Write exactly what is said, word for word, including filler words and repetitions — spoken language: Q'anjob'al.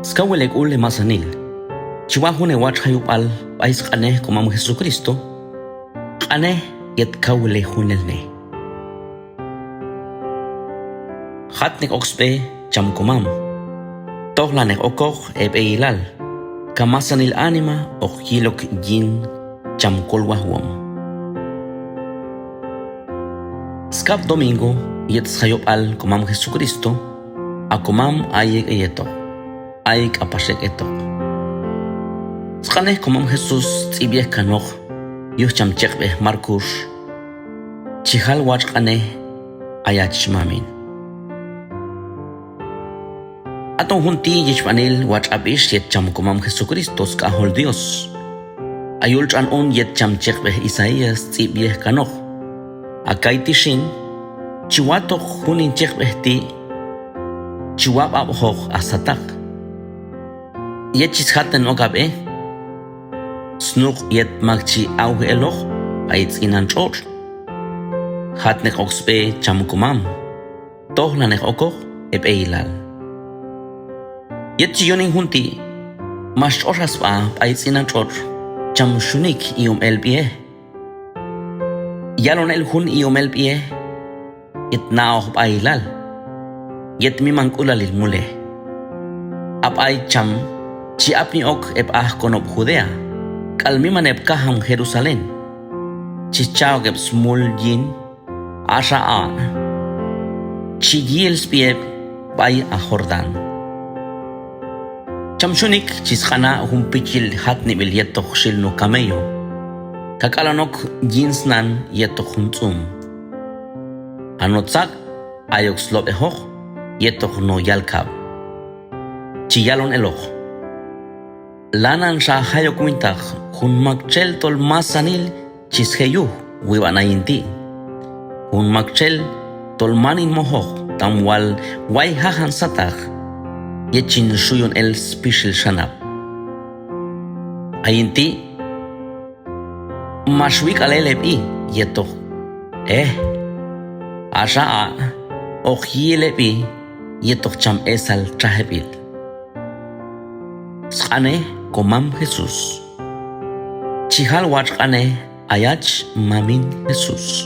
Skawil hek'ul hemasanil. Chi wa' jun hewatx' jayub'al b'ay sq'anej Komam Jesucristo, q'anej yet kawilej junelnej. Jatnej ok sb'e cham Komam, tojlanej okoq heb'eyilal, kax masanil anima hoq yil ok yin cham kolwajwom. Skab' domingo yet sjayub'al Komam Jesucristo, a Komam ayek' heyetoq, ay k'apax ek' hetoq. Sq'anej Komam Jesús tz'ib' yej kanoq yuj cham cheqb'ej Marcos, chi jal watx' q'anej ayach mamin. Aton jun ti' yichb'anil watx' ab'ix yet cham Komam Jesucristo sk'ajol Dios. A yul tx'an un yet cham cheqb'ej Isaías tz'ib' yej kanoq: A kayti' xin, chi watoq jun hin cheqb'ej ti', chi wab'ab'joq a sataq. Yet chi sjatnen ok a b'e, snuq' yet mak chi awji eloq b'ay tz'inan tx'otx'. Jatnej ok sb'e cham Komam, tojlanej okoq heb'eyilal. Yet chi yun hin jun ti', max tx'ox a sb'a b'ay tz'inan tx'otx' cham Xhunik i'om el b'ihej. Yalon el jun i'om el b'ihej yet na'ojb'ahilal, yet mimank'ulalil mulej. A b'ay cham chi apni ok heb' aj konob' Judea k'al miman heb' kajam Jerusalén. Chi cha' ok heb' smul yin, axa a' chi yi' el sb'i heb' b'ay a Jordán. Cham Xhunik chi sq'ana' jun pichil jatneb'il yetoq xilno camello, kax k'alan ok yin snan yetoq jun tz'um. A no tzak' ay ok slob'ejoq yetoq no yal kab'. Chi yalon eloq: Lananxa jay ok wintaq jun maktxel tol masanil chi sje' yuj wib'an ayin ti'. Jun maktxel tol man hin mojoq, tam wal way jajan sataq yet chin xuyon el spixil xanab'. Ayin ti' max wik'al el heb'i yetoq, eh, axa a' hoq yi' el heb'i yetoq cham esal txajeb'il. Sq'anej Komam Jesús. Chi jal watx' q'anej ayach mamin Jesús.